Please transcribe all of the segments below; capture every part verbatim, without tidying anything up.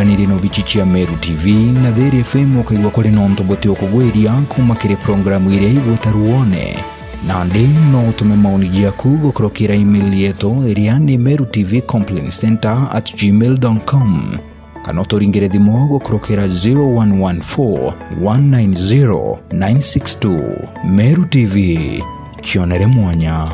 Niri no bichi cia Meru T V na Thiri F M ukaigua kuri nontu buti ukugwiria kuma kiri programu iria igwita ruone. Nandi no utume maoni jaku gukurukira email yetu iria ni meru T V complaint center at gmail dot com. Kana uturingire thimu gukurukira zero one one four one nine zero nine six two. Meru T V, kionere mwanya.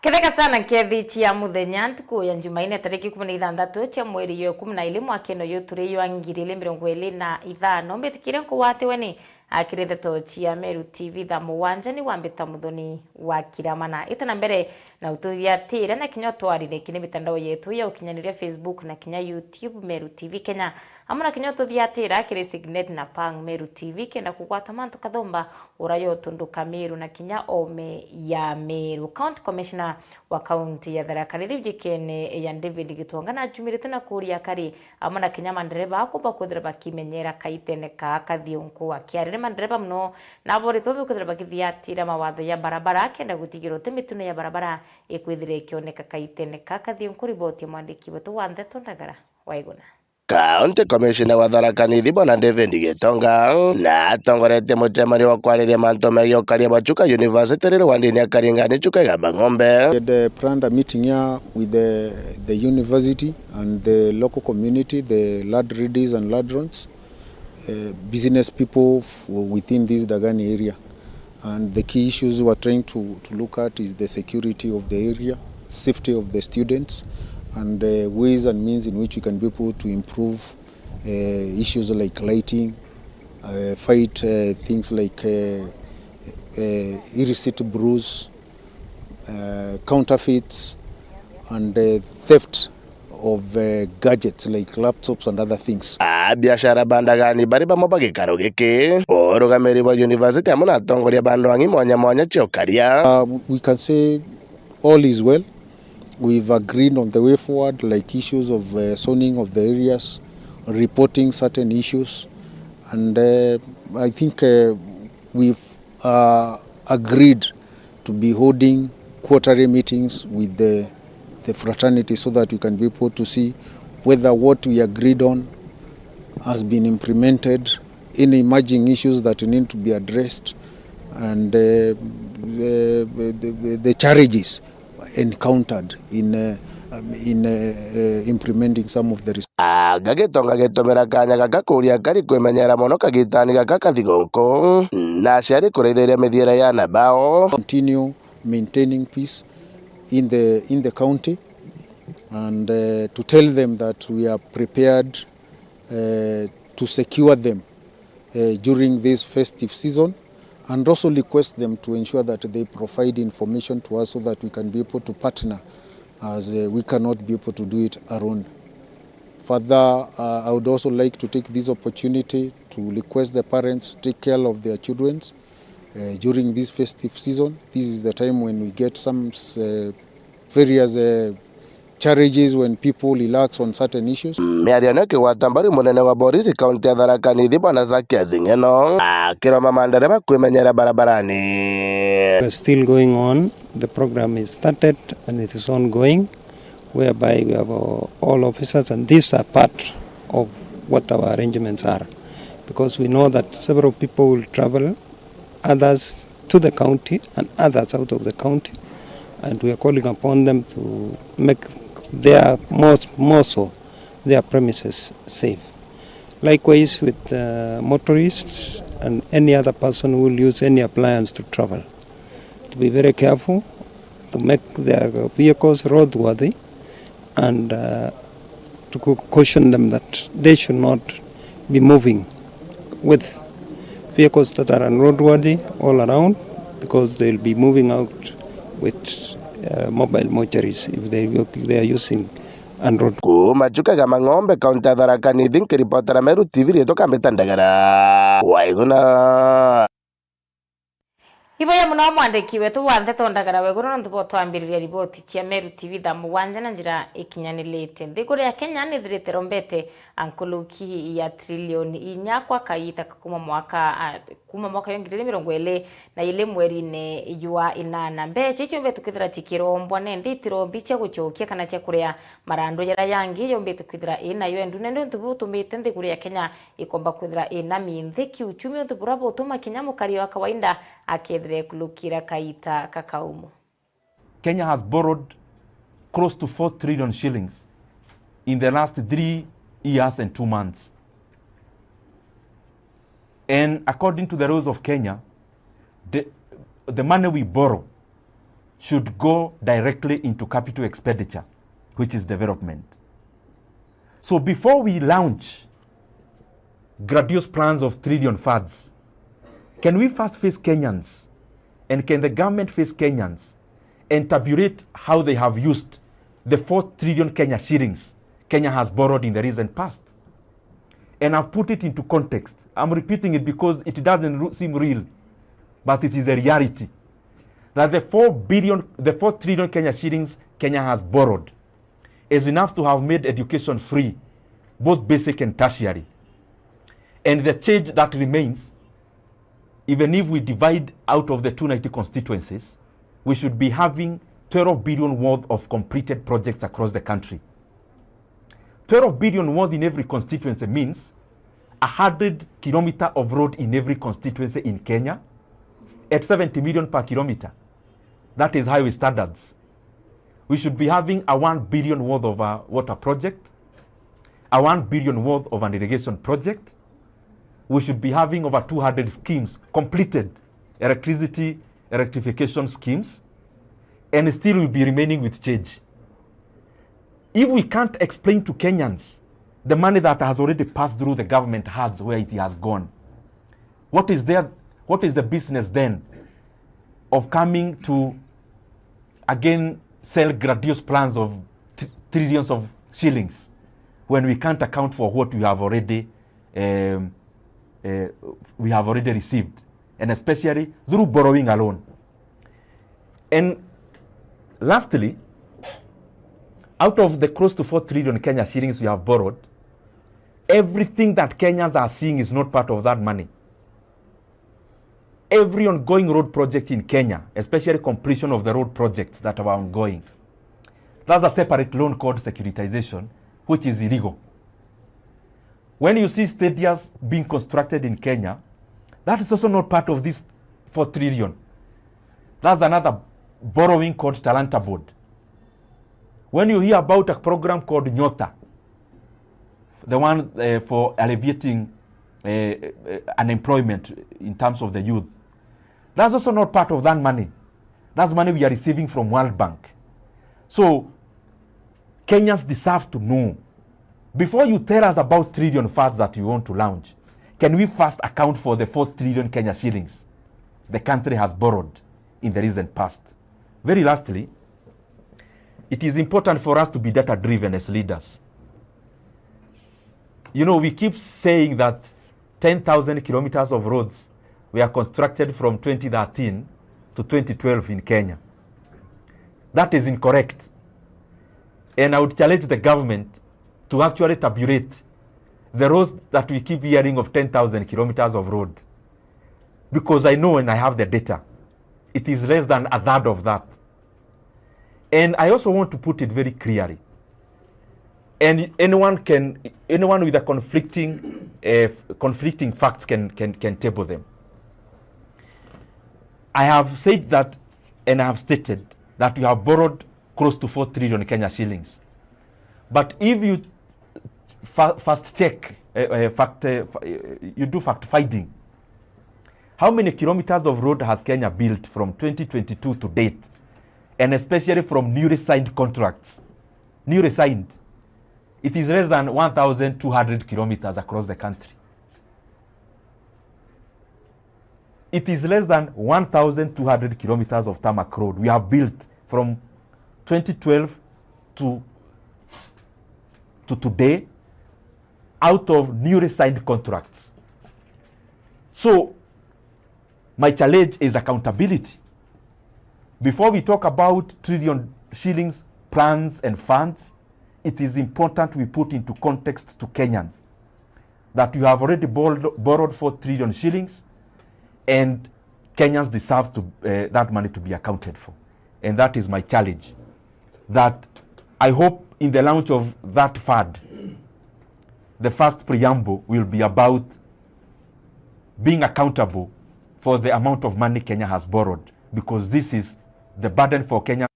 Ketheka sana nkethi cia muthenya, ntuku ya Jumaine, tariki ikumi na ithanthatu cia mweri ya ikumi na ili, mwakene uyu turi jwa ngiri ili mirongo ili na ithano. Mbitikire nkugwatiwe ni akiri ndeto cia Meru T V thaa mugwanja, ni wambita Muthoni wa Kiramana. Ita na mbere na ututhiatira na kinya utwarire kiri mitandao yetu ya ukinyaniria, Facebook na kinya YouTube, Meru T V Kenya, amwe na kinya ututhiatira kiri Signet na Pang Meru T V, kenda kugwata mantu kathumba urayo tundu Kameru na kinya ome ya Meru. County Commissioner wa kaunti ya Tharaka Nithi wijikene ya David Gitonga najumirite na kuria akari amwe na kinya mandereba akumba kwithira bakimenyera kaitene ka Kathiunku. Akiarire mandereba muno naboritwe bikwithira bakithiatira mawatho ya barabara kenda gutigira uti mitino ya barabara ikwithira ikioneka kaitene ka Kathiunku. Riboti ya mwandiki wetu wa ndeto Ndagara Waiguna. County Commissioner wa Tharaka Nithi Bwana David Gitonga na atongoretie mucemanio wa kwariria mantu megii ukaria bwa Chuka University riri wandini ya Karingani Chuka Igamba Ng'ombe. We had, uh, planned a meeting here with the, the university and the local community, the landladies and landlords, uh, business people f-, within this Dagani area. And the key issues we're trying to, to look at is the security of the area, safety of the students, and, uh, ways and means in which we can be able to improve, uh, issues like lighting, uh, fight, uh, things like, uh, uh, illicit brews, uh, counterfeits, and, uh, theft of, uh, gadgets like laptops and other things. Abiashara ba Ndagani bari bamwe ba gikaro giki, urugamiri bwa university amwe na atongoria ba ndwang'i mwanya mwanya cia ukaria. Uh, we can say all is well. We've agreed on the way forward, like issues of, uh, zoning of the areas, reporting certain issues, and, uh, I think, uh, we've, uh, agreed to be holding quarterly meetings with the, the fraternity so that we can be able to see whether what we agreed on has been implemented, any emerging issues that need to be addressed, and, uh, the, the, the, the challenges encountered in, uh, um, in, uh, uh, implementing some of the res- Aga Gitonga gitumira kanya gaka kuria akari kwimenyera mono kagitani gaka Kathigunku, na aciari kurithiria mithiere ya ana bao. Continue maintaining peace in the, in the county and, uh, to tell them that we are prepared, uh, to secure them, uh, during this festive season, and also request them to ensure that they provide information to us so that we can be able to partner, as, uh, we cannot be able to do it alone. Further, uh, I would also like to take this opportunity to request the parents to take care of their children, uh, during this festive season. This is the time when we get some, uh, various, uh, challenges when people relax on certain issues. Miario ni kigwata mbaru munene wa borisi kaunti ya Tharaka Nithi Bwana Zakias Ng'eno akiroma mandereba kwimenyera barabarani. We're still going on. The program is started and it is ongoing, whereby we have, uh, all officers, and these are part of what our arrangements are, because we know that several people will travel, others to the county and others out of the county, and we are calling upon them to make their most, more so their premises safe. Likewise with, uh, motorists and any other person who will use any appliance to travel, to be very careful, to make their vehicles roadworthy, and, uh, to co-, caution them that they should not be moving with vehicles that are unroadworthy all around, because they will be moving out with, uh, mobile mortuaries if they, if they are using unroad. Kuuma Chuka ga Mang'ombe, kaunti ya Tharaka Nithi, nkiripotera Meru T V, riitwa Kambita Ndagara. Waiguna. Iboya muno mwandiki wetu wa nteto Ndagara Waiguru nontu bwa twambiriria riboti cia Meru T V thaa mugwanja na njira ikinyanirite. Nthiguru ya Kenya nithirite rombete a nkuruki ya trilioni inya kwa kaita ka kuma mwaka, a, kuma mwaka wa ngiri igiri mirongo iri na iri mweri-ini jwa inana. Mbeca icio ciumbite kwithira cikirombwa nandi itirombi cia gucokia kana cia kuria marandu jaria jangi yumbite kwithira inayo endune. Ni untu buu butumite nthiguru ya Kenya ikomba kwithira ina minthi kiuchumi, untu buria butuma kinya mukari wa kawaida akethira ekulukira kaita kakaumu. Kenya has borrowed close to four trillion shillings in the last three years and two months. And according to the rules of Kenya, the, the money we borrow should go directly into capital expenditure, which is development. So before we launch grandiose plans of trillion fads, can we first face Kenyans, and can the government face Kenyans and tabulate how they have used the four trillion Kenya shillings Kenya has borrowed in the recent past? And I've put it into context. I'm repeating it because it doesn't ru-, seem real, but it is the reality that the four billion, the four trillion Kenya shillings Kenya has borrowed is enough to have made education free, both basic and tertiary. And the change that remains, even if we divide out of the two ninety constituencies, we should be having twelve billion worth of completed projects across the country. Twelve billion worth in every constituency means a hundred kilometer of road in every constituency in Kenya at seventy million per kilometer. That is highway standards. We should be having a one billion worth of a water project, a one billion worth of an irrigation project. We should be having over two hundred schemes completed, electricity, electrification schemes, and still we'll be remaining with change. If we can't explain to Kenyans the money that has already passed through the government hands, where it has gone, what is there, what is the business then of coming to again sell grandiose plans of tr-, trillions of shillings when we can't account for what we have already, um, uh, we have already received, and especially through borrowing alone? And lastly, out of the close to four trillion Kenya shillings we have borrowed, everything that Kenyans are seeing is not part of that money. Every ongoing road project in Kenya, especially completion of the road projects that are ongoing, that's a separate loan called securitization, which is illegal. When you see stadiums being constructed in Kenya, that is also not part of this four trillion. That's another borrowing called Talanta Board. When you hear about a program called Nyota, the one, uh, for alleviating, uh, uh, unemployment in terms of the youth, that's also not part of that money. That's money we are receiving from World Bank. So, Kenyans deserve to know, before you tell us about trillion fads that you want to launch, can we first account for the four trillion Kenya shillings the country has borrowed in the recent past? Very lastly, it is important for us to be data-driven as leaders. You know, we keep saying that ten thousand kilometers of roads were constructed from twenty thirteen to twenty twelve in Kenya. That is incorrect. And I would challenge the government to actually tabulate the roads that we keep hearing of ten thousand kilometers of road. Because I know and I have the data, it is less than a third of that. And I also want to put it very clearly. And anyone can, anyone with a conflicting, uh, conflicting facts can, can, can table them. I have said that, and I have stated that we have borrowed close to four trillion Kenya shillings. But if you fa-, fast check, uh, uh, fact, uh, fa-, uh, you do fact finding, how many kilometers of road has Kenya built from twenty twenty-two to date, and especially from newly signed contracts? newly signed, it is less than one thousand two hundred kilometers across the country. It is less than one thousand two hundred kilometers of tarmac road we have built from twenty twelve to, to today, out of newly signed contracts. So, my challenge is accountability. Before we talk about trillion shillings plans and funds, it is important we put into context to Kenyans that you have already borrowed, borrowed four trillion shillings, and Kenyans deserve to, uh, that money to be accounted for. And that is my challenge, that I hope in the launch of that fund, the first preamble will be about being accountable for the amount of money Kenya has borrowed, because this is the burden for Kenya.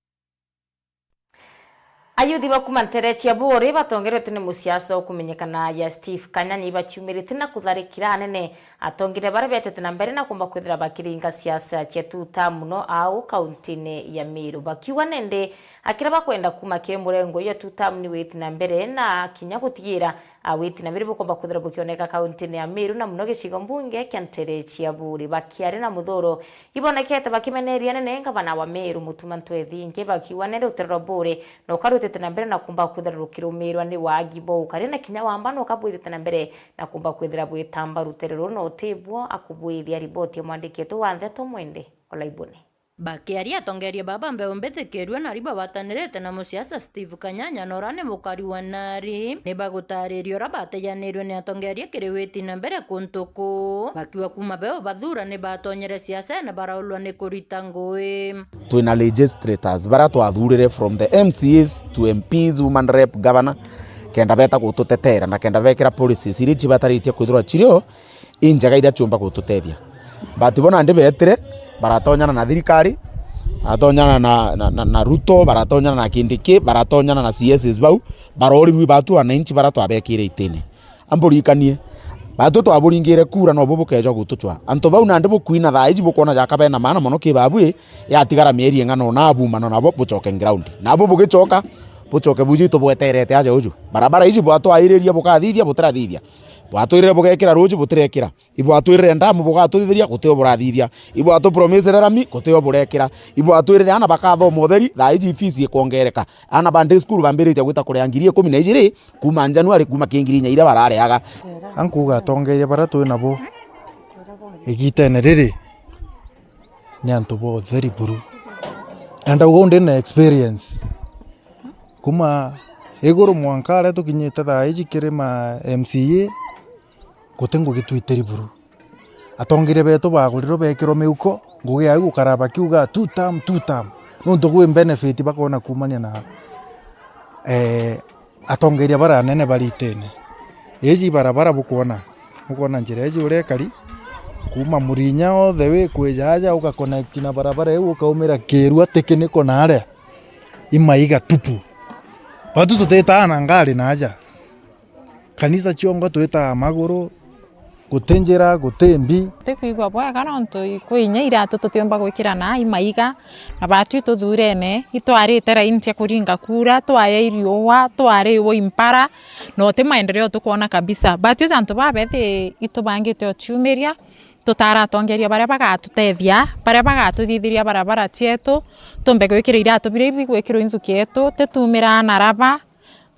Ayuthi ba kuma ntere cia Buuri batongeretwe ni musiasa ukumenyekana ya Steve Kanyanya ibaciumirite na kutharikira anene atongeria baria betete na mbere na kumba kwithira bakiringa siasa cia two term muno au kauntine ya Meru, bakiuga nende akira bakwenda kuma kiri murengo ya two term ni witi na mbere na kinya gutigira a witi na mbere bukomba kwithira bukioneka kauntine ya Meru na muno gicigo mbunge kia ntere cia Buuri. Bakiari na muthuro ibonekete bakimeneria nene ngavana wa Meru Mutuma Ntwethingi bakiuga nende rutere rwa Buuri na ukarutite na mbere na kumba kwithira rukirumirwa ni wagi bo ukari na kinya wamba na ukabwithite na mbere na kumba kwithira bwitamba rutere ruu na utibwo akubwithia riboti ya mwandiki wetu wa ntheto Mwende Olaibuni. Bakiaria atongeria baba mbeu mbithikirue na riba batanirite na musiasa Steve Kanyanya na uria ni mukari wa Nari, ni bagutariria uria batejanirue ni atongeria kiri witi na mbere kuntu kuu. Bakiuga kuma beu bathura ni batonyere siasene baraulwa ni kurita ngui. Twina legislators baria twathurire from the M C As to M Ps, woman rep, governor, kenda beta gututetera na kenda bekira policies iria cibataritie kwithirwa cirio injega iria ciumba gututethia. But bo nandi betire, baratonyana na thirikari, baratonyana na, na, na, na Ruto, baratonyana na Kindiki, baratonyana na C Ss bau, barorirwe batu wananchi baria twabekire itine. Amburirikanie, batu twaburingire kura nobu bukeja gutucwa. Antu bau nandi bukwina thaa iji bukwona jaka bena maana mono ki babui, yatigara mieri ing'ana ona abumana nabo bucoke ground. Nabo bugicoka, bucoke buji tubweterete aja uju. Barabara iji bwatwairirie bukathithia butirathithia. Bwatwirire bugekira ruji butirekira. Ibwatwirire ndamu bugatuthithiria, gutio burathithia. Ibwatupromisere rami, gutio burekira. Ibwatwirire ana bakathoma utheri, thaa iji fees ikwongereka. Ana ba day school bambiritie gwita kuria ngiri ikumi na ijiri kuma January, kuma kingirinya iria barareaga. Ankuga atongeria baria twi nabo igitene riri ni antu ba utheri buru. Na ndauga undi na experience. Kuma iguru mwanka aria tukinyite thaa iji kiri ma M C A, guti ngugi twitiri buru. Atongeria betu bagurirwe bekirwe miuko, ngugi yao igukara bakiuga two term, two term. Nontu gwi benefit bakona kumania na, eh, atongeria baria anene bari itene. Iji barabara bukwona, bukwona njira iji uria ikari, kuma Murinya all the way kwija aja, uga connect na barabara iu, ukaumira Kirua, Tikiniko na aria, i maiga tupu. Batu tutitaa na ngari na aja. Kanisa ciongo twitaa maguru, guti njira, guti mbi. Tutikwigua bwega nontu kwi inya iratu tutiumba gwikira na i maiga, na batwi tuthurene, itwarite raini cia kuringa kura, twaya i riua, twariwa i mpara, na uti maendeleo tukwona kabisa. Batwi ja antu babethi itubangite uciumiria, tutara atongeria baria bagatutethia, baria bagatuthithiria barabara cietu, tumbe gwikira iratu biria bigwikirwa inthuki yetu, titumiraa na raba,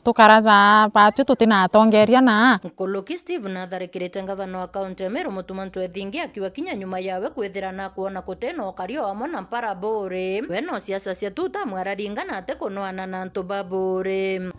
tukara ja batwi tutina atongeria na. Nkuluki Steve natharikirite ngavana wa kaunti ya Meru Mutuma Ntwethingi akiuga kinya nyuma yawe kwithira na kwona guti na ukario wamwe na mpara Buuri, we no siasa cia two term araringana ati kunwana na antu ba Buuri.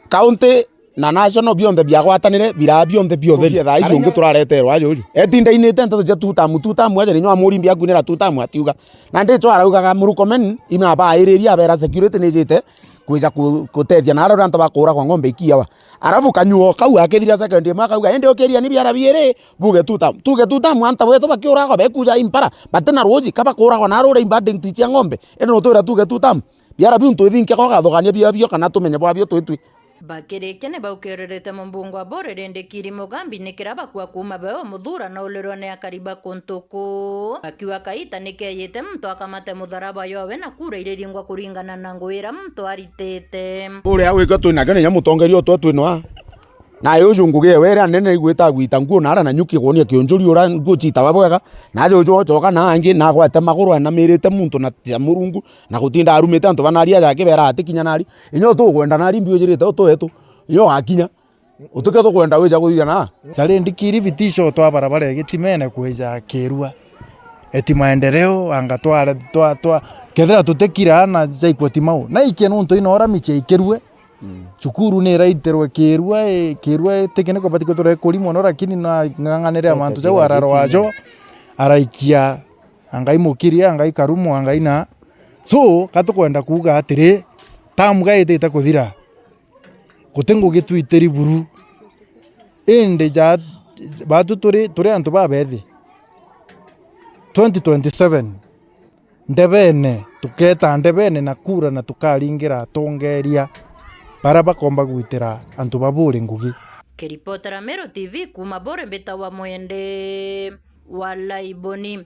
Kaunti na national bionthe biagwatanire, biraa bionthe biotheri. Thaa ici ungi turareterwa aja uju. Etindainite nteto cia two term, two term aja ninyo amuri mbi akwinira two term atiuga. Na ndicho araugaga Murkomen, ina abairiria abera security nijite kwija ku-, kutethia na aria antu bakuragwa ng'ombe ikiawa. Arafu kanyuo kau akithira second imo akauga, "Indi ukiria ni biara biiri, buge two term." Tuge two term antu betu bakiuragwa bekuja impara, batina ruji, ka bakuragwa na aria uria imba denti cia ng'ombe. Indi nutwira tuge two term. Biara biu ntwithinkia ko gathugania bio bio kana tumenye bwa bio twitwi. Bakirikia ni baukiririte mumbunge wa Buuri Ndikiri Mugambi nikira bakua kuuma be umuthura na ulirwa ni akari ba kuntu kuu. Bakiuga kaita ni keejite muntu akamate mutharaba yowe na kura iriringwa kuringana na ngugi iria muntu aritite. Uria wikio twinakio ninya mutongeria utwe twinwa. Nayo uju ngugi ewe iria nene igwita gwita nguo na ara na nyuki kwonia kiunjuri ura nguo ciitagwa bwega. Naje uju ocoka na angi na agwate maguru anamirite muntu na cia murungu na gutinda arumite antu banaria jake bera ati kinya nari. Inya utukwenda nari mbiujirite utu wetu. Inya ugakinya. Utuke tukwenda wija kuthithia na. Jari ndikiri vitisho twa barabara igitimene kwija kirua. Eti maendeleo anga twa, twa, twa, kethira tutikira na jaikwa timau. Na ikie nuntu ino ora miche ikirue. Mm. Cukuru ni iraitirwe kirua, i-, kirua itiki niko bati kutura ikurimwa no, lakini na ng'ang'anire amantu jau araro ajo, araikia, angai mukiria, angai karumo, angai na. So, katukwenda kuuga atiri, tamu gaitite kuthira. Guti ngugi twitiri buru. Indi ja, batu turi, turi antu babethi. Twenty twenty-seven. Ndebene, tukeeta ndebene na kura na tukaringira atongeria bara bakomba gwitira antu ba Buuri ngugi. Kiripotera Meru T V kuuma Buuri mbitawa Mwende wa Laiboni.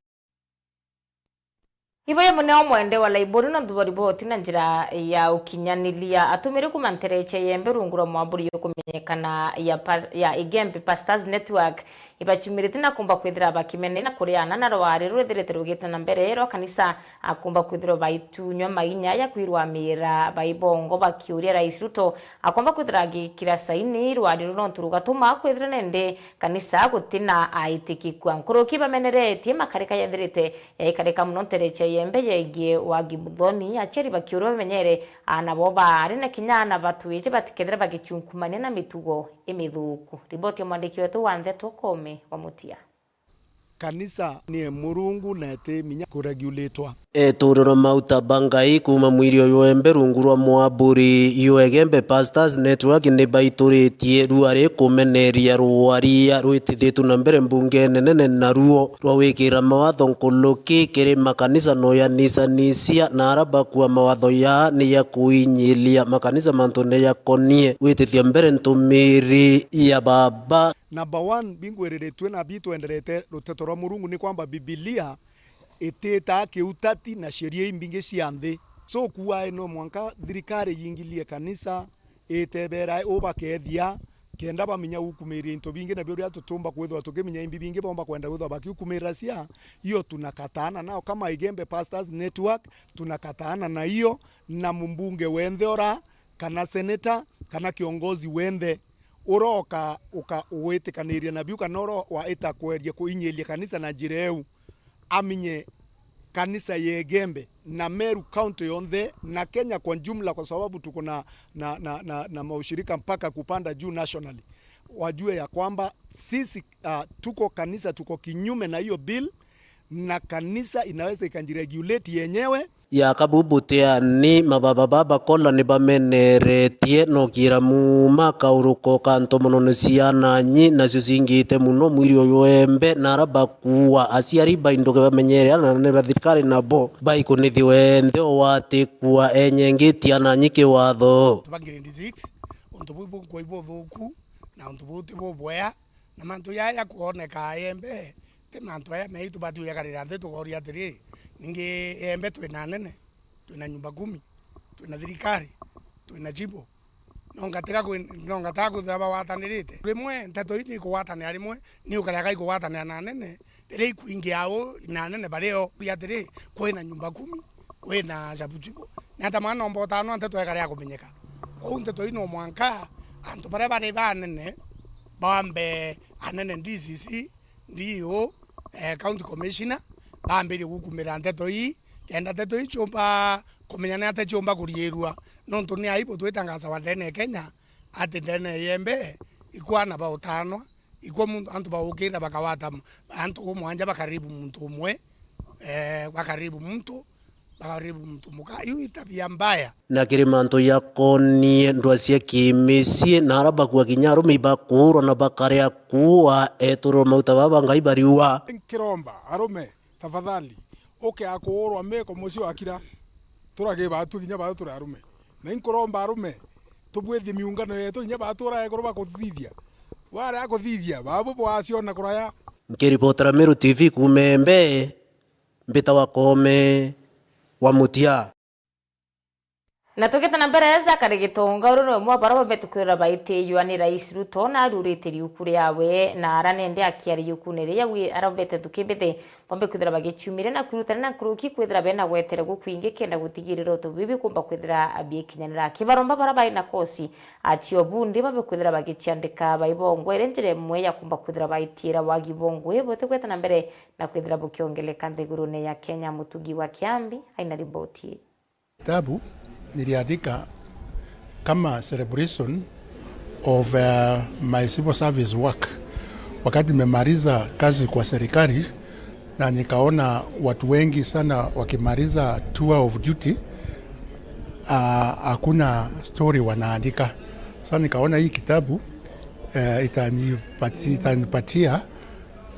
Ibo ya muneo Mwende wa Laiboni nontu bwa riboti na njira ya ukinyaniria. Atumiri kuuma ntereche ya Iembe rungu rwa mwamburi yukumenyekana ya pa-, ya Igembe Pastors Network ibachumirite na kumba kwithira bakimene na kuriana na rwari rurithirite rugite na mbere rwa kanisa, akumba kwithirwa baitunywa mainya ya kwirwamira baibongo bakiuria Rais Ruto akomba kwithira agikira saini rwari ruru nontu rugatuma kwithira nende kanisa gutina aitikikua. Nkuruki bameneretie makarika yethirite yaikarika muno ntereche ya Iembe yegie wagi Muthoni, aciari bakiuria bamenyere aana bo baari na kinya aana batwiji batikethire bagichunkumania na mitugo imithuku. Riboti ya mwandiki wetu wa ntheto Kome wa Mutia. Kanisa ni e Murungu na iti minya kuregulitwa. Eturiro mauta ba Ngai kuuma mwiri uyu Embe rungu rwa mwaburi yu Egembe Pastors Network ni baituritie ruari kumeneria rwaria rwitithitwe na mbere mbunge nene naruo rwa wikira mawatho nkuruki kiri makanisa no yanisanisia na ara bakua mawatho ya ni ya kuinyilia makanisa mantune yakonie gwitithia mbere ntumiri ya Baba. Number one, bingwiriritue na bitwenderete ruteto rwa Murungu ni kwamba Bibilia ititaa kiutati na sheria imbingi cia nthi. So, kuae no mwanka thirikari yingilie kanisa, itebera u bakethia, kenda bamenya ukumiria into bingi, na biria tutumba kwithirwa tukimenya imbi bingi bomba kwenda kwithirwa bakiukumirira cia, hiyo tunakataana nao. Kama Igembe Pastors Network, tunakataana na hiyo, na mumbunge wenthe ora, kana seneta, kana kiongozi wenthe, uroka uka-, ugwitikaniria na biu, kana uro waita kweria kuinyiria kanisa na njira iu, aminye kanisa ya Igembe na Meru County yonthe na Kenya kwa jumla, kwa sababu tuko na, na, na, na, na maushirika mpaka kupanda juu nationally, wajue ya kwamba sisi, ah, tuko kanisa, tuko kinyume na hiyo bill, na kanisa inaweza ikajiregulate yenyewe. Ya kabubuteani, mababa ba bakola ni bameneretie nokira muuma kauruko ka ntomono ni ciana nyi, nacio cingite muno mwiri uyu Embe, na ara bakuua aciari bainduke bamenyere ana ni ba thirikari nabo baikunithiwe nthi o watikua enyengitie ana nyi kiwatho. Ba grade six, untu buu bukwai buthuku, na untu buu ti bubwea, na mantu jaa jakwoneka Embe, ti mantu aya mei tubati ujagarira nthi tukoria atiri, ningi Embe twina anene, twina nyumba kumi, twina thirikari, twina jimbo. No ngatiga kwi-, no ngatiga kwithira bagwatanirite. Rimwe nteto ii ni ikugwatanira, rimwe ni ukarega ikugwatanira na anene, riria ikwingia au na anene bario, uria atiri, kwina nyumba kumi, kwina jabujibu. Ni ata mwana nomba utanwa nteto ekare ya kumenyeka? Kwou nteto ii no mwanka antu baria bari banene, bambe anene D C C, D O, eh, County Commissioner, bambirie gukumira nteto ii, kenda nteto ii ciumba kumenya ni atia ciumba kuriirua. Nontu ni aibu twitangasawa ndene ya Kenya ati ndene ya Iembe ikwana bautanwa, ikwa muntu, antu baukira bakawata m-, antu mwanja bakaribu muntu umwe, eh, bakaribu muntu, bakaribu muntu muka. Iu i tabia mbaya. Na kiri mantu jakonie ndwa cia kimicii, na ara bakua kinya arume ibakuurwa na bakaria kuua, eturwa mauta baba Ngai bariua. Nkiromba arume, tafadhali, uke akuurwa miko mucii wakira, turage batu kinya batu turi arume. Na inkuromba arume, Tubwithie miungano yetu, inya batura ekuru bakuthithia. Warea kuthithia, babu bwaciona kuraya. Nkiripotera Meru T V kuuma Embe, mbita wa Koome wa Mutia. Na tugite na mbere, Zachary Gitonga, uru ni umwe wa baria babete kwithirwa baitiiwa ni Rais Ruto, na arurite riuku riawe, na ara nende akiaria riukune riria wi-, arabete thuki mbithi, bombe kwithira bagiciumiria na kwirutania na nkuruki kwithira bena gwetere gukwingi kenda gutigirira untu bibi kumba kwithira biikinyanira. Kibaromba bara bai na kosi achio bundi babe kwithira bagiciandika bai bongwe iri njira imwe ya kumba kwithira baitiira wagi bongwe butigweta na mbere na kwithira bukiongeleka nthigurune ya Kenya. Mutugi wa Kiambi aina riboti ii. Kitabu niliandika kama celebration of, uh, my civil service work. Wakati nimemaliza kazi kwa serikali na nikaona watu wengi sana wakimaliza tour of duty, uh, hakuna story wanaandika. Sasa nikaona hii kitabu, uh, itanipati-, itanipatia,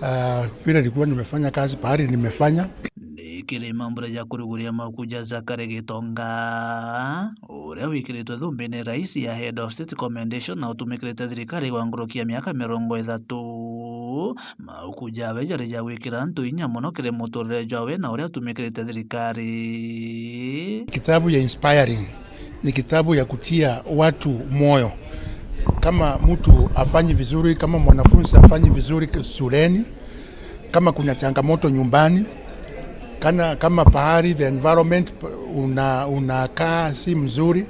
uh, vile nilikuwa nimefanya kazi, pahali nimefanya. Ni kiri mambura ja kuriguria mauku ja Zachary Gitonga, uria wikiritwe thumbi ni rais ya Head of State Commendation na utumikirite thirikari gwa nguruki ya miaka mirongo ithatu. Mauku jawe jari ja gwikira antu inya mono kiri muturire jwawe na uria utumikirite thirikari. Kitabu ya inspiring. Ni kitabu ya kutia watu moyo. Kama mtu afanyi vizuri, kama mwanafunzi afanyi vizuri shuleni, kama kuna changamoto nyumbani, kana, kama pahali the environment una-, unakaa si mzuri,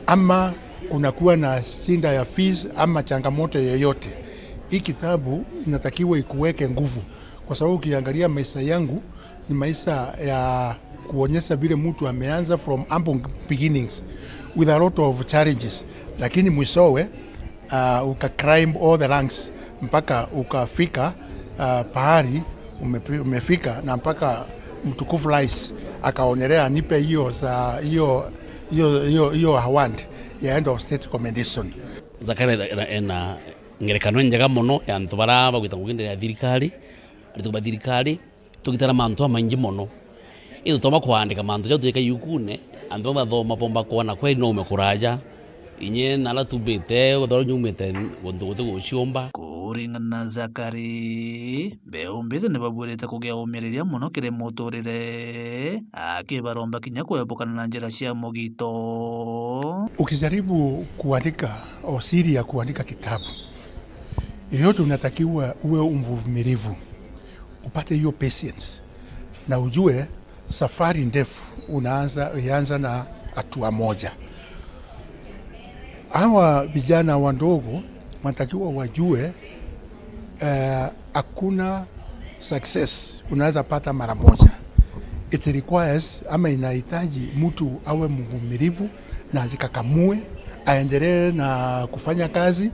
ama kunakuwa na shida ya fees ama changamoto yoyote, hii kitabu inatakiwa ikuweke nguvu, kwa sababu ukiangalia maisha yangu, ni maisha ya kuonyesha vile mtu ameanza from humble beginnings with a lot of challenges, lakini mwishowe, uh, uka climb all the ranks mpaka ukafika, uh, pahali umepi-, umefika, na mpaka mtukufu rais akaonelea anipe hiyo za, hiyo, hiyo, hiyo, hiyo award ya Head of State Commendation. Zachary ena, ena ngerekano njega mono ya antu bara bagwita ngugi ndene ya thirikari, arituku ba thirikari, tugitara mantu jamaingi mono. Indi tutoma kwandika mantu jau twika yukune, antu bau bathoma bomba kwona kweli no ume kuraja. Inye nara tumbite, uthoro nyumite guntu guti guciumba. Kuringana na Zachary, mbeu mbithi ni babwirite kugia umiriria mono kiri muturire, akibaromba kinya kwebukana na njira cia mugito. Ukijaribu kuandika, o siri ya kuandika kitabu, yeyote unatakiwa uwe mvumilivu, upate hiyo patience, na ujue safari ndefu unaanza, ianza na hatua moja. Hawa vijana wadogo wanatakiwa wajue, eh, hakuna success unaweza pata mara moja. It requires, ama inahitaji mtu awe mvumilivu na ajikakamue, aendelee na kufanya kazi,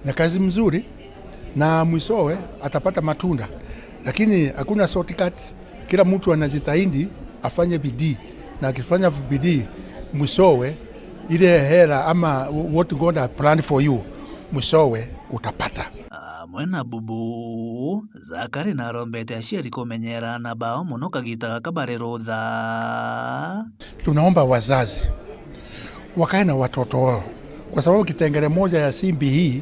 na kazi mzuri, na mwishowe atapata matunda. Lakini hakuna shortcut, kila mtu anajitahidi afanye bidii, na akifanya bidii, mwishowe ile hela ama what God had planned for you, mwishowe utapata. Amwe na bubu, Zachary narombete aciari kumenyera aana bao mono kagita gaka bari rutha. Tunaomba wazazi wakae na watoto wao, kwa sababu kitengele moja ya C B E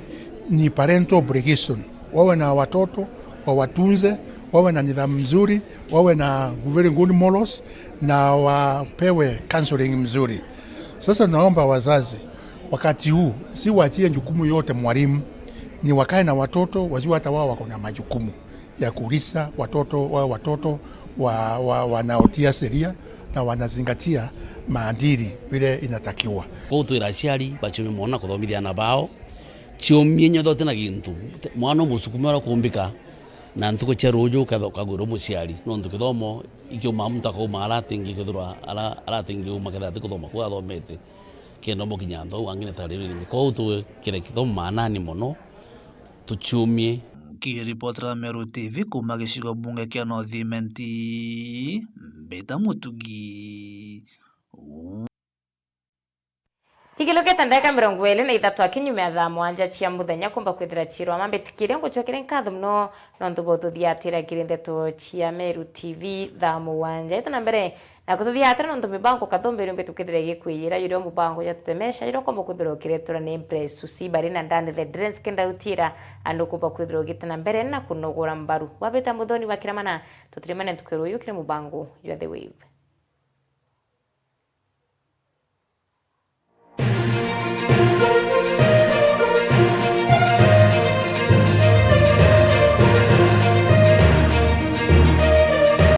ni parental obligation. Wawe na watoto, wawatunze, wawe na nidhamu mzuri, wawe na very good morals, na wapewe counseling mzuri. Sasa naomba wazazi wakati huu si waachie jukumu yote mwalimu, ni wakae na watoto, wajue hata wao wako na majukumu ya kulisha watoto, wa watoto wa, wa, wanaotia sheria na wanazingatia maadili vile inatakiwa. Kwou twira aciari baciumie mono na kuthomithia aana bao. Ciumie nyonthe uti na gintu. Mwana umusukume uria ukumbika, na ntuku cia ruuju ukethwa ukagwirwa muciari. Nontu kithomo ikiumaa muntu akauma ara atingi, kethirwa ara, ara atingi uma kethira atikuthoma kuu athomete. Kenda umukinya antu au angi ni ta riu ringi. Kwou twikire kithomo maanani mono. Tuciumie. Nkiripotera Meru T V kuuma gicigo bunge kia North Imenti, mbita Mutugi. Ikilukite ndagika mirongo iri na ithatu akinyuma ya thaa mwanja cia muthenya kumba kwithira ciirwa mambitikiria ngucokeria nkatho mono nontu bwa ututhiatira kiri ndeto cia Meru T V thaa mugwanja. Ita na mbere Na kututhia atira nontu mibango kathumbi iriumbi tukithire gikwiyira, yurio mubango jwa tutemesha, yurio kombo kwithirwa ukiretwa ni Empress Susi bari na ndani the Drens kenda utira andu kumba kwithirwa ugite na mbere na kunogora mbaru. Wabita muthoni wa kiramana, tutirimane ntuku ya ruyu kiri mubango jwa The Wave.